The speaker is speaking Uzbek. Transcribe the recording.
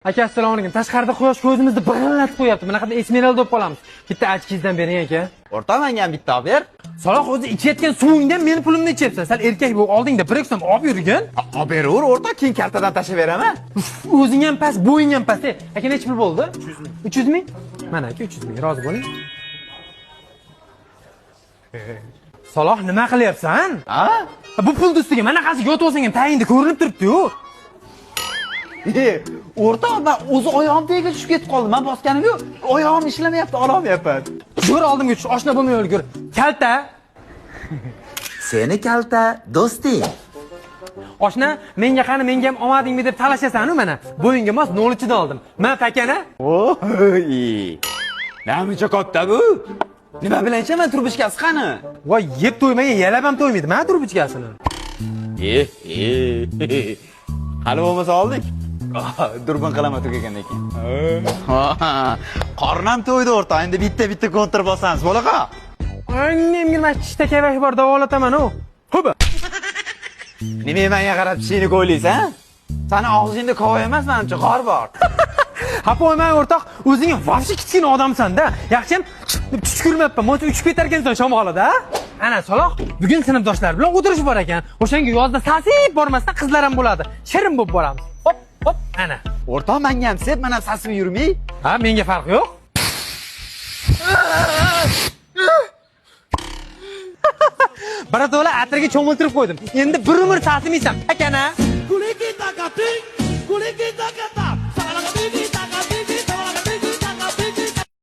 Aka, assalomu alaykum. Tashqarida quyosh ko'zimizni big'illatib qo'yapti. Bunaqada esmeralda bo'lib qolamiz. Bitta ochkingizdan bering, aka. O'rtoq, menga ham bitta olib ber. Saloh, o'zi ichayotgan suvingdan meni pulimni ichyapsan. Sal erkak bo'lib oldingda bir so'm olib yurgin. Olib beraver o'rtoq, keyin kartadan tashlab beraman. O'zing ham past, bo'ying ham past. Aka, necha pul bo'ldi? 300 ming. 300 ming? Mana aka, 300 ming. Rozi bo'ling. Saloh, nima qilyapsan? Ha? Bu pulni ustiga manaqasi yotib olsang ham tayinda ko'rinib turibdi-yu. O'rtoq, men o'zi oyog'im tagiga tushib ketib qoldi. Men bosganim yo'q. Oyog'im ishlamayapti, ololmayapman. Yur, oldimga tush, oshna bo'lmay ulgur. Kalta. Seni kalta do'sting. Oshna, menga qani, menga ham omadingmi deb talashasan-u mana. Bo'yingga mos 0.3 dan oldim. Men pakana. Voy. Namuncha katta bu? Nima bilan ichaman, turbichkasi qani? Voy, yeb to'ymagan yalab ham to'ymaydi. Mana turbichkasini. Hali bo'lmasa oldik. Durbin qilaman tugagandan keyin. Qornim to'ydi o'rtoq. Endi bitta-bitta kontra bosamiz. Bo'laqa. Annemga mana tishda kavak bor, davolataman u. Ho'ba. Nima menga qarab tishingni ko'ylaysan? Sani og'zingda kova emas, manimcha g'or bor. Xafa bo'lmang o'rtoq, o'zing вообще kichkina odamsan-da. Yaxshiyam deb chuchkurmabman. Bo'lmasa uchib ketar ekansan shamolida. Ana Saloh, bugun sinfdoshlar bilan o'tirish bor ekan. O'shanga yozda sasib bormasdan qizlar ham bo'ladi. Shirin bo'lib boramiz. Hop, hop, ana. O'rtoq, menga ham sep, men ham sasib yurmay. Ha, menga farq yo'q. Birato'la atirga cho'miltirib qo'ydim. Endi bir umr sasimaysan, akana. Kulikitakatin, kulikitakatin.